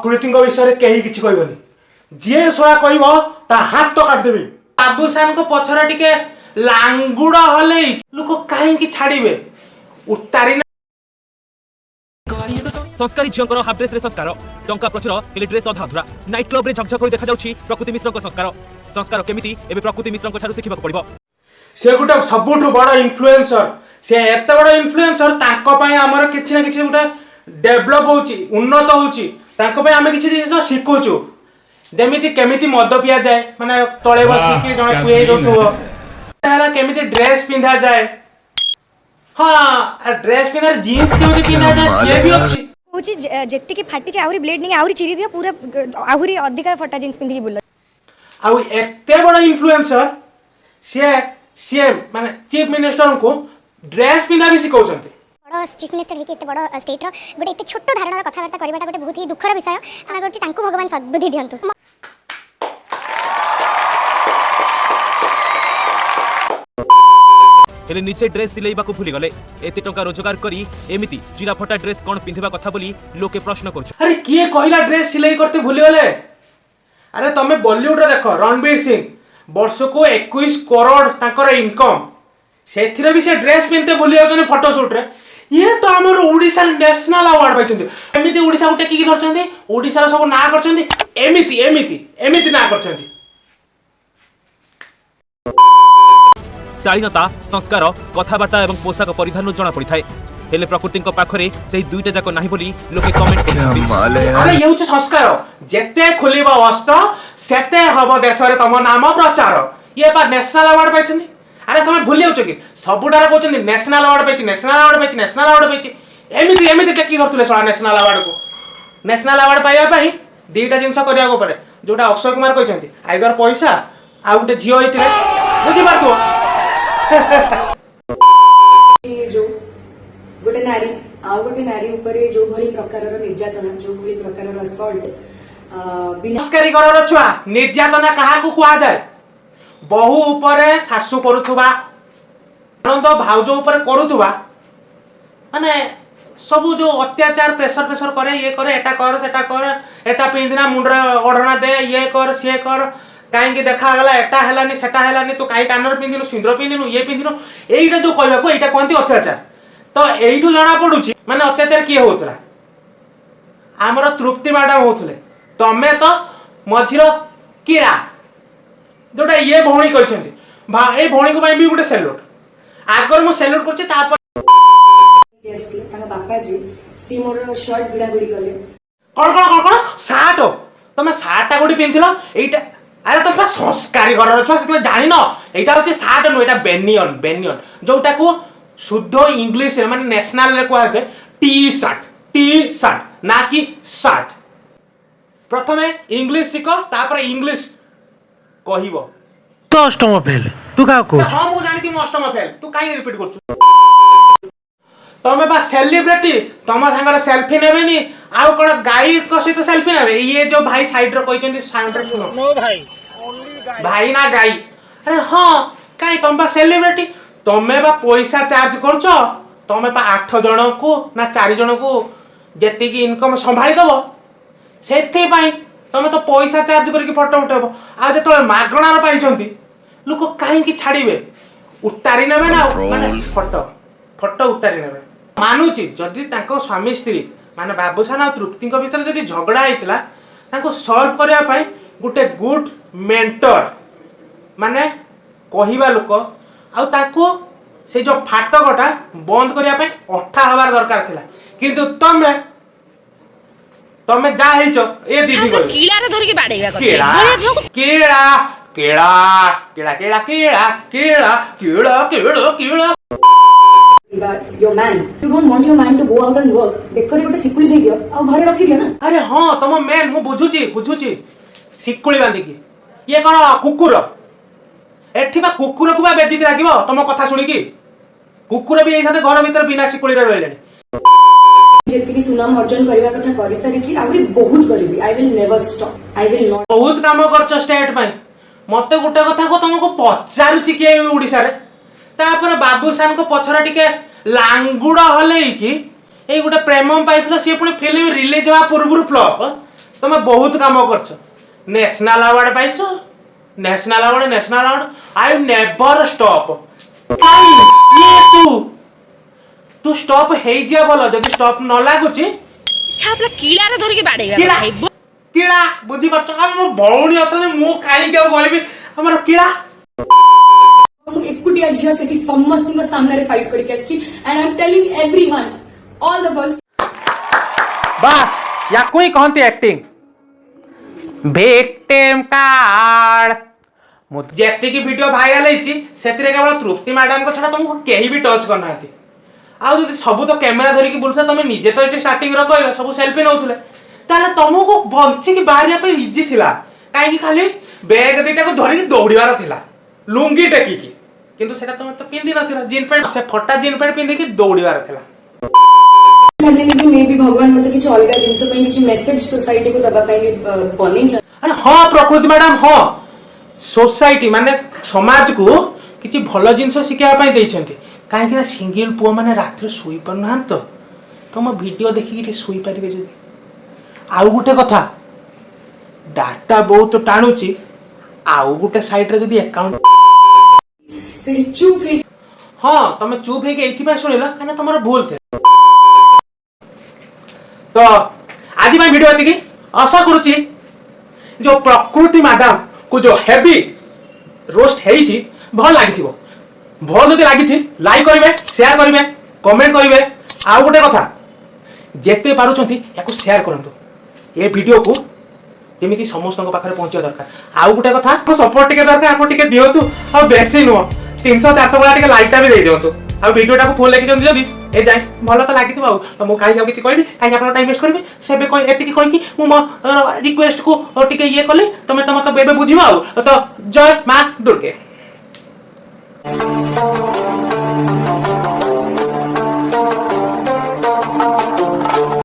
ପ୍ରକୃତିଙ୍କ ବିଷୟରେ କେହି କିଛି କହିବନି। ଯିଏ ଶଳା କହିବ, ତା ହାତ କାଟିଦେବି। ବାବୁସାନଙ୍କ ପଛରେ ଟିକେ ଲାଙ୍ଗୁଡ ହଲେଇ ଲୋକ କାହିଁକି ଛାଡ଼ିବେ? ଉତାରି। ସଂସ୍କାରୀ ଝିଅଙ୍କର ହାଫ୍ ଡ୍ରେସ୍ରେ ସଂସ୍କାର। ଟଙ୍କା ପ୍ରଚୁର, ହେଲେ ଡ୍ରେସ୍ ଅଧା ଅଧୁରା। ନାଇଟ୍ କ୍ଲବ୍ରେ ଝକଝକ ହୋଇ ଦେଖାଯାଉଛି ପ୍ରକୃତି ମିଶ୍ରଙ୍କ ସଂସ୍କାର। ସଂସ୍କାର କେମିତି, ଏବେ ପ୍ରକୃତି ମିଶ୍ରଙ୍କ ଠାରୁ ଶିଖିବାକୁ ପଡ଼ିବ। ସେ ଗୋଟେ ସବୁଠୁ ବଡ଼ ଇନଫ୍ଲୁଏନ୍ସର। ସେ ଏତେ ବଡ଼ ଇନଫ୍ଲୁଏନ୍ସର, ତାଙ୍କ ପାଇଁ ଆମର କିଛି ନା କିଛି ଗୋଟେ ଡେଭଲପ ହଉଛି, ଉନ୍ନତ ହଉଛି। ତାଙ୍କ ପାଇଁ ଆମେ କିଛି ଜିନିଷ ଶିଖୁଛୁ, ଯେମିତି କେମିତି ମଦ ପିଆଯାଏ, ମାନେ ତଳେ ବସିକି ଜଣେ क्या ପିଏଇ सीन ଦଉଥିବ ହେଲା, କେମିତି ଡ୍ରେସ୍ ପିନ୍ଧାଯାଏ। ହଁ, ଡ୍ରେସ୍ ପିନ୍ଧାରେ ଜିନ୍ସ କେମିତି ପିନ୍ଧାଯାଏ, ସିଏ ବି ଅଛି। କହୁଛି ଯେତିକି ଫାଟିଛି, ଆହୁରି ବ୍ଲେଡ୍ ନେଇକି ଆହୁରି ଚିରି ଦିଅ ପୁରା, ଆହୁରି ଅଧିକା ଫଟା ଜିନ୍ସ ପିନ୍ଧିକି ବୁଲ। ଆଉ ଏତେ ବଡ଼ ଇନଫ୍ଲୁଏନ୍ସର ସିଏ, ସିଏ ମାନେ ଚିଫ୍ ମିନିଷ୍ଟରଙ୍କୁ ଡ୍ରେସ୍ ପିନ୍ଧା ବି ଶିଖଉଛନ୍ତି। ବଡ଼ ଚିଫ୍ ମିନିଷ୍ଟର ହେଇକି ଏତେ ବଡ଼ ଷ୍ଟେଟ୍ର ଗୋଟେ ଏତେ ଛୋଟ ଧାରଣାର କଥାବାର୍ତ୍ତା କରିବାଟା ଗୋଟେ ବହୁତ ହି ଦୁଃଖର ବିଷୟ। ଆଶା କରୁଛି ତାଙ୍କୁ ଭଗବାନ ସଦ୍ବୁଦ୍ଧି ଦିଅନ୍ତୁ। ହେଲେ ନିଜେ ଡ୍ରେସ୍ ସିଲେଇବାକୁ ଭୁଲିଗଲେ। ଏତେ ଟଙ୍କା ରୋଜଗାର କରି ଏମିତି ଚିରାଫଟା ଡ୍ରେସ୍ କ'ଣ ପିନ୍ଧିବା କଥା ବୋଲି ଲୋକେ ପ୍ରଶ୍ନ କରୁଛନ୍ତି। ଆରେ, କିଏ କହିଲା ଡ୍ରେସ୍ ସିଲେଇ କରତେ ଭୁଲିଗଲେ? ଆରେ, ତମେ ବଲିଉଡରେ ଦେଖ, ରଣବୀର ସିଂ ବର୍ଷକୁ 21 କରୋଡ଼ ତାଙ୍କର ଇନକମ୍, ସେଥିରେ ବି ସେ ଡ୍ରେସ୍ ପିନ୍ଧତେ ଭୁଲି ଯାଉଛନ୍ତି ଫଟୋ ସୁଟ୍ରେ। ଇଏ ତ ଆମର ଓଡ଼ିଶାର ନ୍ୟାସନାଲ ଆୱାର୍ଡ ପାଇଛନ୍ତି। ଏମିତି ଓଡ଼ିଶାକୁ ଟେକିକି ଧରିଛନ୍ତି, ଓଡ଼ିଶାର ସବୁ ନାଁ କରିଛନ୍ତି, ଏମିତି ଏମିତି ଏମିତି ନାଁ କରିଛନ୍ତି। ଶାଳୀନତା, ସଂସ୍କାର, କଥାବାର୍ତ୍ତା ଏବଂ ପୋଷାକ ପରିଧାନରୁ ଜଣାପଡ଼ିଥାଏ। ହେଲେ ପ୍ରକୃତିଙ୍କ ପାଖରେ ସେହି ଦୁଇଟା ଯାକ ନାହିଁ ବୋଲି ଲୋକେ କମେଣ୍ଟ କରୁଛନ୍ତି। ଆରେ, ଇଏ ହଉଛି ସଂସ୍କାର। ଯେତେ ଖୋଲିବ ବସ୍ତ୍ର, ସେତେ ହବ ଦେଶରେ ତମ ନାମ ପ୍ରଚାର। ଇଏ ପା ନ୍ୟାସନାଲ ଆୱାର୍ଡ ପାଇଛନ୍ତି। ଆରେ, ତମେ ଭୁଲି ଯାଉଛ କି? ସବୁଟାରେ କହୁଛନ୍ତି ନ୍ୟାସନାଲ ଆୱାର୍ଡ ପାଇଛି, ନ୍ୟାସନାଲ ଆୱାର୍ଡ ପାଇଛି, ନ୍ୟାସନାଲ ଆୱାର୍ଡ ପାଇଛି। ଏମିତି ଏମିତି ଟେକି ଧରୁଥିଲେ ଶଳା ନ୍ୟାସନାଲ ଆୱାର୍ଡକୁ। ନ୍ୟାସନାଲ ଆୱାର୍ଡ ପାଇବା ପାଇଁ ଦିଟା ଜିନିଷ କରିବାକୁ ପଡେ, ଯୋଉଟା ଅକ୍ଷୟ କୁମାର କହିଛନ୍ତି, ଆଇଦର ପଇସା ଆଉ ଗୋଟେ ଝିଅ ହେଇଥିଲେ। ବୁଝିପାରୁଥିବ। ଯୋଉ ଗୋଟେ ନାରୀ ଆଉ ଗୋଟେ ନାରୀ ଉପରେ ଯୋଉ ଭଳି ପ୍ରକାରର ନିର୍ଯାତନା, ଯୋଉ ଭଳି ପ୍ରକାରର assault ବିନା ସଂସ୍କାରୀ ଘରର ଛୁଆ, ନିର୍ଯାତନା କାହାକୁ କୁହାଯାଏ? ବୋହୂ ଉପରେ ଶାଶୁ କରୁଥିବା, ନଣନ୍ଦ ଭାଉଜ ଉପରେ କରୁଥିବା, ମାନେ ସବୁ ଯୋଉ ଅତ୍ୟାଚାର, ପ୍ରେସର ପ୍ରେସର କରେ, ଇଏ କରେ, ଏଟା କର, ସେଟା କର, ଏଟା ପିନ୍ଧିନା, ମୁଣ୍ଡରେ ଓଢ଼ଣା ଦେ, ଇଏ କର, ସିଏ କର, କାହିଁକି ଦେଖାଗଲା, ଏଟା ହେଲାନି, ସେଟା ହେଲାନି, ତୁ କାହିଁ କାନରେ ପିନ୍ଧିନୁ, ସିନ୍ଦୁର ପିନ୍ଧିନୁ, ଇଏ ପିନ୍ଧିନୁ, ଏଇଟା ଯୋଉ କହିବାକୁ, ଏଇଟା କୁହନ୍ତି ଅତ୍ୟାଚାର। ତ ଏଇଠୁ ଜଣା ପଡୁଛି ମାନେ ଅତ୍ୟାଚାର କିଏ ହଉଥିଲା? ଆମର ତୃପ୍ତି ମ୍ୟାଡାମ ହଉଥିଲେ। ତମେ ତ ମଝିର କିଳା, ଯୋଉଟା ଇଏ ଭଉଣୀ କହିଛନ୍ତି। ଏଇ ଭଉଣୀଙ୍କ ପାଇଁ ବି ଗୋଟେ ସେଲ୍ୟୁଟ। ଆଗରୁ ମୁଁ ସେଲ୍ୟୁଟ କରୁଛି, ତାପରେ ଆସିଲେ ତାଙ୍କ ବାପା ଯିଏ, ସିଏ ମୋର ସାର୍ଟ ଭିଡାଭିଡି କଲେ। କଣ କଣ କଣ କଣ? ସାର୍ଟ? ତମେ ସାର୍ଟଟା କୋଉଠି ପିନ୍ଧିଥିଲ ଏଇଟା? ଆରେ, ତମେ ପା ସଂସ୍କାରୀ ଘରର ଛୁଆ, ସେଥିପାଇଁ ଜାଣିନ। ଏଇଟା ହଉଛି ସାର୍ଟ ନୁହେଁ, ଏଇଟା ବେନିୟନ। ବେନିୟନ, ଯୋଉଟାକୁ ଶୁଦ୍ଧ ଇଂଲିଶରେ ମାନେ ନ୍ୟାସନାଲରେ କୁହାଯାଏ ଟି ସାର୍ଟ। ଟି ସାର୍ଟ, ନା କି ସାର୍ଟ। ପ୍ରଥମେ ଇଂଲିଶ ଶିଖ, ତାପରେ ଇଂଲିଶ କହିବ। ତ ଅଷ୍ଟମ ଫେଲ, ତୁ କାହାକୁ କହୁଛୁ? ହଁ, ମୁଁ ଜାଣିଛି ମୁଁ ଅଷ୍ଟମ ଫେଲ। ତୁ କାହିଁକି ରିପିଟ୍ କରୁଛୁ? ତମେ ବା ସେଲିବ୍ରିଟି, ତମ ସାଙ୍ଗରେ ସେଲଫି ନେବେନି ଆଉ କଣ ଗାଈଙ୍କ ସହିତ ସେଲଫି ନେବେ? ଇଏ ଯୋଉ ଭାଇ ସାଇଡରେ କହିଛନ୍ତି, ସାଉଣ୍ଡରେ ଶୁଣ, ଭାଇ ନା ଗାଈ। ଆରେ ହଁ, କାଇଁ, ତମେ ବା ସେଲିବ୍ରିଟି, ତମେ ବା ପଇସା ଚାର୍ଜ କରୁଛ। ତମେ ବା ଆଠ ଜଣକୁ ନା ଚାରି ଜଣକୁ ଯେତିକି ଇନକମ୍ ସମ୍ଭାଳି ଦବ, ସେଥିପାଇଁ ତମେ ତ ପଇସା ଚାର୍ଜ କରିକି ଫଟୋ ଉଠେଇବ। ଆଉ ଯେତେବେଳେ ମାଗଣାର ପାଇଛନ୍ତି, ଲୋକ କାହିଁକି ଛାଡ଼ିବେ? ଉତାରି ନେବେ ନା ଆଉ, ମାନେ ଫଟୋ ଫଟୋ ଉତାରି ନେବେ। ମାନୁଛି, ଯଦି ତାଙ୍କ ସ୍ୱାମୀ ସ୍ତ୍ରୀ ମାନେ ବାବୁସାନ ଆଉ ତୃପ୍ତିଙ୍କ ଭିତରେ ଯଦି ଝଗଡ଼ା ହେଇଥିଲା, ତାଙ୍କୁ ସଲ୍ଭ କରିବା ପାଇଁ ଗୋଟେ ଗୁଡ୍ ମେଣ୍ଟର, ମାନେ କହିବା ଲୋକ, ଆଉ ତାକୁ ସେଇ ଯୋଉ ଫାଟକଟା ବନ୍ଦ କରିବା ପାଇଁ ଅଠା ହବାର ଦରକାର ଥିଲା। କିନ୍ତୁ ତମେ ତମେ ଯାହା ହେଇଛ, ଏ ଦିଦି କହିବେ। କିଳାରେ ଧରିକି ବାଡେଇବା କଥା। କିଳା। ଏଭଳିଆ ଝିଅକୁ। କିଳା କିଳା କିଳା କିଳା କିଳା କିଳା କିଳା କିଳା କିଳା। Your man, you don't want your man to go out and work, ବେକରେ ଗୋଟେ ଶିକୁଳି ଦେଇଦିଅ ଆଉ ଘରେ ରଖିଦିଅ ନା। ଆରେ ହଁ, ତମ ମେନ୍ ମୁଁ ବୁଝୁଛି, ବୁଝୁଛି। ଶିକୁଳି ବାନ୍ଧିକି, ଇଏ କଣ କୁକୁର? ଏଠି ବା କୁକୁରକୁ ବା ବେଜିତି ଲାଗିବ ତମ କଥା ଶୁଣିକି। କୁକୁର ବି ଏଇସାଥେ ଘର ଭିତରେ ବିନା ଶିକୁଳିରେ ରହିଲେଣି। ଯେତିକି ସୁନାମ ଅର୍ଜନ କରିବା କଥା କରିସାରିଛି, ଆହୁରି ବହୁତ କରିବି। I will never stop, I will not ବହୁତ କାମ କରୁଛ ଷ୍ଟେଟ୍ ପାଇଁ। ମତେ ଗୋଟେ କଥା କୁହ, ତମକୁ ପଚାରୁଛି କିଏ ଏଇ ଓଡ଼ିଶାରେ? ତାପରେ ବାବୁସାନଙ୍କ ପଛରେ ଟିକେ ଲାଙ୍ଗୁଡ଼ ହଲେଇକି ଏଇ ଗୋଟେ ପ୍ରେମ ପାଇଥିଲ, ସିଏ ପୁଣି ଫିଲ୍ମ ରିଲିଜ ହେବା ପୂର୍ବରୁ ଫ୍ଲପ୍। ତମେ ବହୁତ କାମ କରୁଛ, ନ୍ୟାସନାଲ ଆୱାର୍ଡ ପାଇଛ। National award, national award. I never stop. ଇଏ ତୁ ତୁ ଷ୍ଟପ୍ ହେଇଯିବା ଭଲ। ଯଦି ଷ୍ଟପ୍ ନ ଲାଗୁଛି, ଇଚ୍ଛା ହଉଥିଲା କିଳାରେ ଧରିକି ବାଡେଇବା। କିଳା। ଭାଇ। କିଳା, ବୁଝିପାରୁଛ? ଆଉ ମୋ ଭଉଣୀ ଅଛନ୍ତି, ମୁଁ କାହିଁକି ଆଉ କହିବି ଆମର କିଳା। ମୁଁ ଏକୁଟିଆ ଝିଅ ସେଠି ସମସ୍ତଙ୍କ ସାମ୍ନାରେ ଫାଇଟ୍ କରିକି ଆସିଛି and I am telling everyone, all the girls. ବାସ୍, ୟାକୁ ହିଁ କହନ୍ତି ଆକ୍ଟିଂ। Victim card. ମୁଁ ଯେତିକି ଭିଡ଼ିଓ ଭାଇରାଲ ହେଇଛି, ସେଥିରେ କେବଳ ତୃପ୍ତି ମ୍ୟାଡାମଙ୍କ ଛଡ଼ା ତମକୁ କେହି ବି ଟଚ୍ କରିନାହାନ୍ତି। ଆଉ ଯଦି ସବୁ ତ କ୍ୟାମେରା ଧରିକି ବୁଲୁଥିଲେ, ତମେ ନିଜେ ତ ଏଠି ଷ୍ଟାର୍ଟିଂର କହିଲ ସବୁ ସେଲ୍ଫି ନେଉଥିଲେ, ତାହେଲେ ତମକୁ ବଞ୍ଚିକି ବାହାରିବା ପାଇଁ ଇଜି ଥିଲା। କାହିଁକି? ଖାଲି ବ୍ୟାଗ ଦିଟାକୁ ଧରିକି ଦୌଡ଼ିବାର ଥିଲା ଲୁଙ୍ଗି ଟେକିକି। କିନ୍ତୁ ସେଟା ତମେ ତ ପିନ୍ଧି ନଥିଲ ଜିନ୍ ପ୍ୟାଣ୍ଟ, ସେ ଫଟା ଜିନ୍ ପ୍ୟାଣ୍ଟ ପିନ୍ଧିକି ଦୌଡ଼ିବାର ଥିଲା। ଭାବିଲି ଯେ ମେ ବି ଭଗବାନ ମତେ କିଛି ଅଲଗା ଜିନିଷ ପାଇଁ, କିଛି ମେସେଜ ସୋସାଇଟିକୁ ଦେବା ପାଇଁ ବି ବନେଇଛନ୍ତି। ଆରେ ହଁ ପ୍ରକୃତି ମ୍ୟାଡାମ, ହଁ, ସୋସାଇଟି ମାନେ ସମାଜକୁ କିଛି ଭଲ ଜିନିଷ ଶିଖିବା ପାଇଁ ଦେଇଛନ୍ତି। କାହିଁକି ନା ସିଙ୍ଗଲ ପୁଅମାନେ ରାତିରେ ଶୋଇପାରୁନାହାନ୍ତି, ତ ତମ ଭିଡ଼ିଓ ଦେଖିକି ଟିକେ ଶୋଇପାରିବେ ଯଦି। ଆଉ ଗୋଟେ କଥା, ଡାଟା ବହୁତ ଟାଣୁଛି। ଆଉ ଗୋଟେ ସାଇଡରେ ଯଦି ଆକାଉଣ୍ଟ ସେଠି ଚୁପ୍ ହେଇକି ହଁ, ତମେ ଚୁପ୍ ହେଇକି ଏଇଥିପାଇଁ ଶୁଣିଲ କାହିଁକିନା ତମର ଭୁଲ ଥିଲା। ତ ଆଜି ପାଇଁ ଭିଡ଼ିଓ ଏତିକି। ଆଶା କରୁଛି ଯୋଉ ପ୍ରକୃତି ମ୍ୟାଡାମ କୁ ଯୋଉ ହେଭି ରୋଷ୍ଟ ହେଇଛି, ଭଲ ଲାଗିଥିବ। ଭଲ ଯଦି ଲାଗିଛି, ଲାଇକ୍ କରିବେ, ସେୟାର କରିବେ, କମେଣ୍ଟ କରିବେ। ଆଉ ଗୋଟେ କଥା, ଯେତେ ପାରୁଛନ୍ତି ୟାକୁ ସେୟାର କରନ୍ତୁ ଏ ଭିଡ଼ିଓକୁ, ଯେମିତି ସମସ୍ତଙ୍କ ପାଖରେ ପହଞ୍ଚିବା ଦରକାର। ଆଉ ଗୋଟେ କଥା, ସପୋର୍ଟ ଟିକେ ଦରକାର, ଆପଣ ଟିକେ ଦିଅନ୍ତୁ। ଆଉ ବେଶୀ ନୁହଁ, 300 400 ଭଳିଆ ଟିକେ ଲାଇକ୍ଟା ବି ଦେଇଦିଅନ୍ତୁ। ଆଉ ଭିଡ଼ିଓଟାକୁ ଫୁଲ୍ ଦେଖିଛନ୍ତି ଯଦି ଏ ଯାଏ, ଭଲ ତ ଲାଗିଥିବ। ଆଉ ତ ମୁଁ କାହିଁକି ଆଉ କିଛି କହିବି, କାହିଁକି ଆପଣଙ୍କ ଟାଇମ୍ ୱେଷ୍ଟ କରିବି? ସେବେ ଏତିକି କହିକି ମୁଁ ମୋ ରିକ୍ୱେଷ୍ଟକୁ ଟିକେ ଇଏ କଲି। ତମେ ତମ ତ ଏବେ ବୁଝିବ। ଆଉ ତ ଜୟ ମା ଦୁର୍ଗେ।